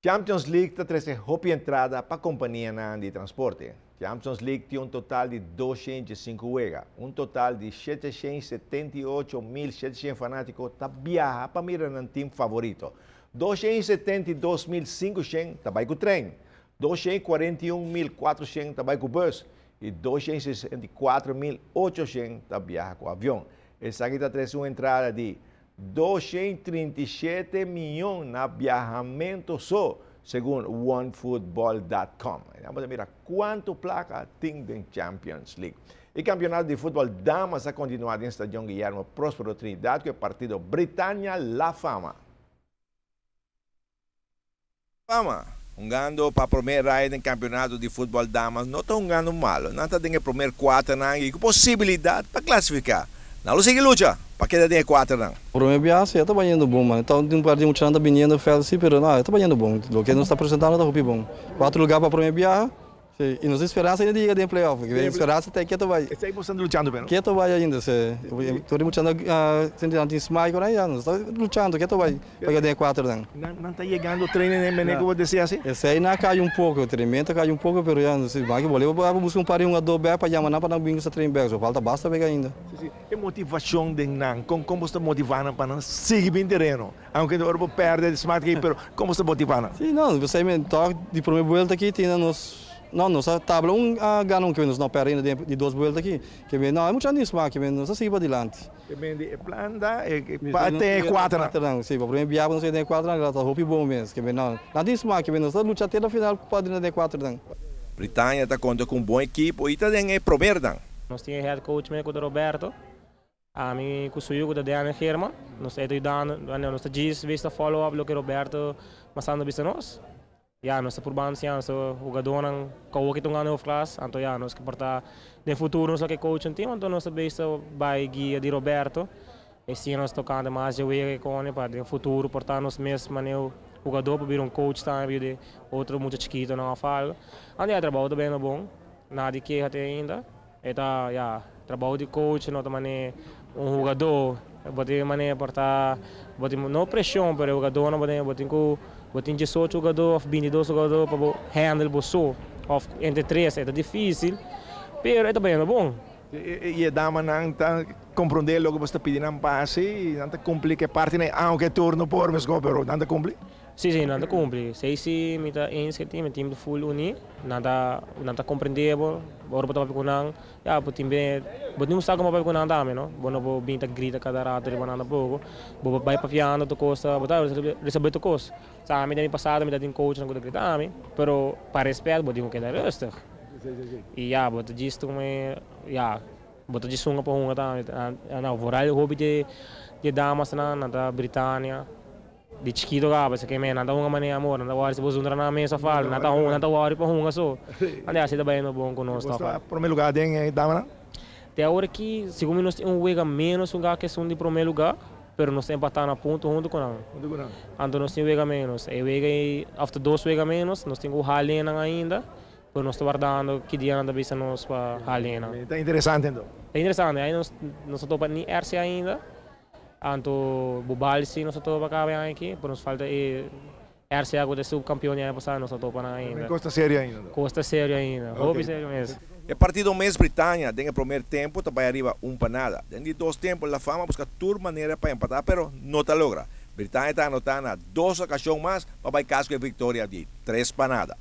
Champions League ta trese hopi entrada pa kompanianan di transporte. Champions League tin un total di 205 wega. Un total di 778.700 fanátiko ta biaha pa mira nan tim favorito. 272.500 ta bai ku trein. 241.400 ta bai ku bùs i 264.800 ta biaha ku avion. Esaki ta trese un entrada di 237 mion na biahamentu so, segun onefootball.com. Ban mira kuantu plaka tin den Champions League. E kampeonato di futbòl damas a kontinuá na Stadion Guillermo Próspero Trinidad ku e partido Britannia La Fama. Fama, hungando pa promé raya den kampeonato di futbòl damas, no ta hungando malu. Nan ta den promé kuaternan i ku posibilidat pa klasifiká. Nan lo sigui lucha pa keda den kuaternan. Promé biaha ta bayendo bon, man. Anto, tin un par di mucha ta bini veld, si, pero no, ta bayendo bon. Loke nos ta presentando ta bon. Kuater lugá pa promé biaha. Si, i nos speransa ainda di yega den playoff. Speransa ta ku bai. Esei boso ta luchando, pero? Ku bai ainda, si. Tur luchando, sinti tin smile ku ya, nos ta luchando ku bai pa yega den kuaternan. Nan ta yegando trein manera ku bo desea asina? Esei nan kai un poko, treinamentu kai un poko, pero ya, si, bai ku bolbe buska un par di un do pa yama nan pa nan bin train back, so falta basta wega ainda. Si. E motivashon di nan, kon bo ta motivá nan pa nan sigui bin tereno? Aunke ora bo pèrdè di smart game, pero kon bo ta motivá nan? Si, no, bo sa di promé buelta aki tin nos no, nos tabla un a gana un ku nos no pèrdè ainda di dos buelta aki. Ke men no, e mucha nisma ke men nos a sigui pa dilanti. Ke men di e plan ta e pa te kuater. Si, pa promé biaha nos den kuater, ta hopi bon mes. Ke men no, nan tin smak, ke men nos ta lucha te na final pa den kuater. Britannia ta konta ku un bon ekipo i ta den e proménan. Nos tin head coach mes ku Roberto. Ami ku su ku Daniel German. Nos ta yudando, nos ta djis bista follow up loke Roberto masando bisa nos. Ja, nos ta probando siña hugadónan ku ta hungando hoofdklas, anto ja, nos ke por ta den futuro nos ke coach un team, anto nos ta bista bai guia di Roberto. I si nos tokando mas di wega ku pa den futuro por ta nos mes manera hugadó pa bira un coach tambe di otro mucha chikitunan òf algu. Anto ja, trabou ta bon bon, nada di keha ainda. E ta ja, trabou di coach no ta manera un hugadó, bo tin manera por ta, bo tin no preshon, pero hugadó no bo tin ku bo tin 18 hugadó òf 22 hugadó pa bo handle bo so òf entre tres, ta difísil, pero ta bon bon. I e damanan ta komprondé loke bo ta pidi nan pa hasi i nan ta kumpli ku parti ne aunke turno por mes pero nan ta kumpli? Si, nan ta kumpli. Sei si mi ta eens ku team, team full uni, nan ta komprondé bo, ora bo ta papia ku nan, ja, bo tin be, bo no sa kon papia ku nan tambe, no? Bo no por bin ta grita kada rato riba nan tampoko. Bo bai papiando tur kos, bo ta resolve tur kos. Sa mi den pasado mi ta tin coach nan ku ta grita mi, pero pa respet bo tin ku keda rustig. I ja, bo ta djis tuma, ja, bo ta djis hunga pa hunga tambe. No, vooral hopi di damas nan, nan ta Britannia, di chikitu kaba, se ke men nan ta hunga manera amor, nan ta wòri si bo zundra nan mes òf algu, nan ta hunga, nan ta wòri pa hunga so. Anto asina ta bayendo bon ku nos tòg. Promé lugá den damanan? Te awor aki, segun mi nos tin un wega menos hungá ku esun di promé lugá, pero nos ta empatá na punto huntu ku nan. Huntu ku nan. Anto nos tin wega menos. E wega ei, òf ta dos wega menos, nos tin ku hala nan ainda, pero nos ta wardando ki dia nan ta bisa nos pa hala nan. Ta interesante anto. Ta interesante, ai nos no ta topa ni RC ainda. Anto Bubal si nos a topa kaba aki, pero nos falta e RCA ku ta subkampeon aña pasá, nos a topa nan ainda. Kos ta serio ainda. Kos ta serio ainda, hopi serio mes. E partido mes Britannia den e promé tempu ta bai ariba 1-0. Den di dos tempu La Fama a buska tur manera pa empatá, pero no ta logra. Britannia ta anotá na dos okashon mas pa bai kas ku e viktoria di 3-0.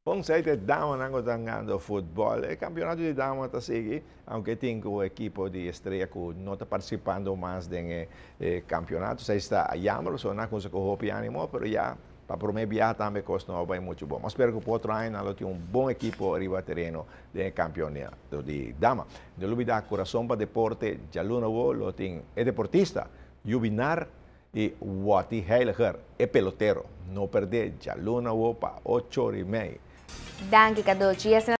Bon, sei e damanan ta hungando futbòl. E kampeonato di dama ta sigui, aunke tin ku ekipo di Estrella ku no ta partisipando mas den e kampeonato. Esei ta jammer, so nan ku hopi ánimo, pero ya pa promé biaha tambe kos no bai muchu bon. Ma spera ku otro aña nan tin un bon ekipo riba tereno den kampeonato di dama. No lubidá Kurason pa Deporte, djaluna lo tin e deportista, Jubinar i Wati Heiliger, e pelotero. No pèrdè, djaluna pa 8:30. Danki, Kadochi.